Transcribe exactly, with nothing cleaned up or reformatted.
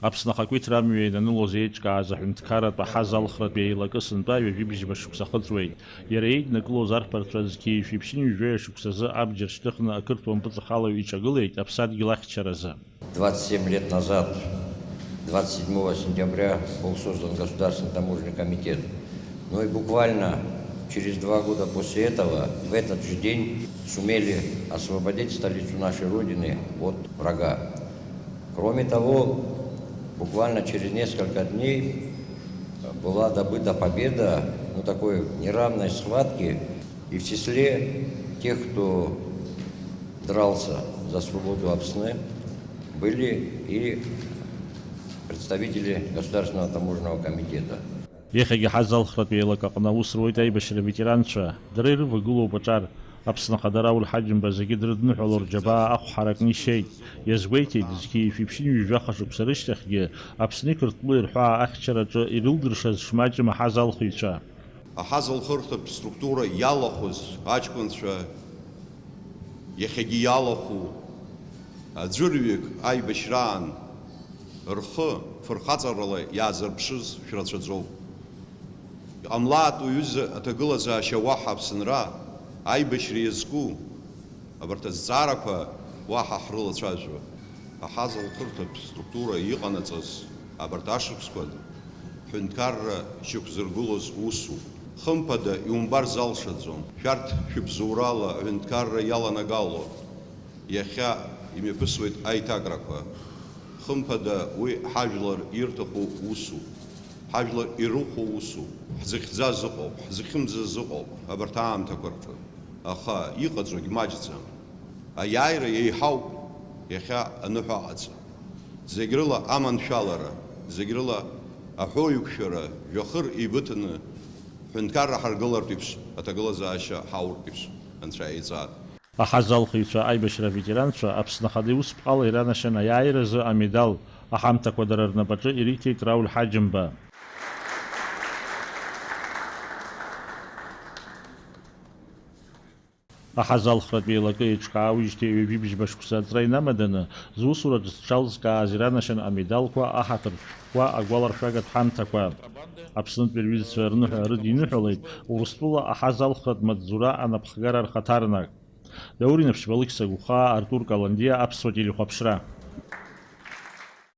Аԥсны ахақәиҭра амҩа иананылоз еиҿкааз аҳәынҭқарратә аҳазалхратә еилакы сынтәа ҩажәибжьба шықәса ахыҵуеит. Иара еиднакылоз арԥарцәа зқьи жәшәи ԥшьынҩажәи шықәсазы абџьар шьҭыхны ақырҭуа мпыҵахалаҩ иҿагылеит аԥсадгьыл ахьчаразы. Двадцать семь лет назад, двадцать седьмого сентября, был создан Государственный таможенный комитет. Ну и буквально через два года после этого, в этот же день, сумели освободить столицу нашей Родины от врага. Кроме того, буквально через несколько дней была добыта победа, ну, такой неравной схватки. И в числе тех, кто дрался за свободу Апсны, были и представители Государственного таможенного комитета. Иахьагьы аҳазалхратә еилак аҟны аус руеит аибашьра аветеранцәа. Дара ирывагылоуп аҿар. Аԥсны Ахада Рауль Ҳаџьымба зегьы дрыдныҳәало рџьабаа ахә ҳаракны ишьеит. Иазгәеиҭеит, зқьи жәшәи ԥшьынҩажәи жәаха шықәса рышьҭахьгьы Аԥсны иқырҭтәылеи рҳәаа ахьчараҿы ирылдыршаз шмаҷым аҳазалхыҩцәа. Аҳазалхырҭатә структура иалахәыз аҷкәынцәа иахьагьы иалахәу аӡәырҩык аибашьраан рхы фырхаҵарала иаазырԥшыз шәрацәаӡоуп. Иҟамлааит уҩыза аҭагылазаашьа уаҳа Аԥсынра аибашьра иазку абарҭ азҵаарақәа уаҳа ҳрылацәажәо. Аҳазалхырҭатә структура иҟанаҵаз абарҭ ашықәсқәа ҳәынҭқарра шьақәзыргылоз усуп. Хымԥада, иумбар залшаӡом. Шәарҭ шәыбзоурала аҳәынҭқарра иаланагало иахьа имҩаԥысуеит аиҭакрақәа. Хымԥада, уи ҳажәлар ирҭаху усуп. Ҳажәлар ирыхәо усуп. Ҳзыхьӡаз ыҟоуп, ҳзыхьымӡаз ыҟоуп абарҭ аамҭақәа рҿы. Аха иҟаҵогь маҷӡам. Аиааира еиҳауп иахьа аныҳәа аҟаҵа. Зегь рыла аманшәалара, зегь рыла аҳәоуеиқәшәара, жәахыр еибыҭаны ҳәынҭқарра ҳаргылартә еиԥш, аҭагылазаашьа ҳауртә еиԥш, Анцәа иаиҵааит. Аҳазалхыҩцәа, аибашьра аветеранцәа, Аԥсны Ахада иусԥҟала иранашьан аиааиразы амедал, аҳамҭақәа дара рнапаҿы ириҭеит Рауль Ҳаџьымба. Аҳазалхратә еилакы еиҿкаауижьҭеи ҩажәибжьба шықәса аҵра инамаданы, зусураҿы зҽалзкааз иранашьан амедалқәа, аҳаҭыртә шәҟәқәа, агәаларшәагатә ҳамҭақәа. Аԥснытәи рҩызцәа рныҳәа рыдиныҳәалеит Урыстәыла аҳазалхратә маҵзура анапхгара рхаҭарнак. Даур Инаԥшьба, Алықьса Гәхаа, Артур Каландиа, Аԥсуа телехәаԥшра.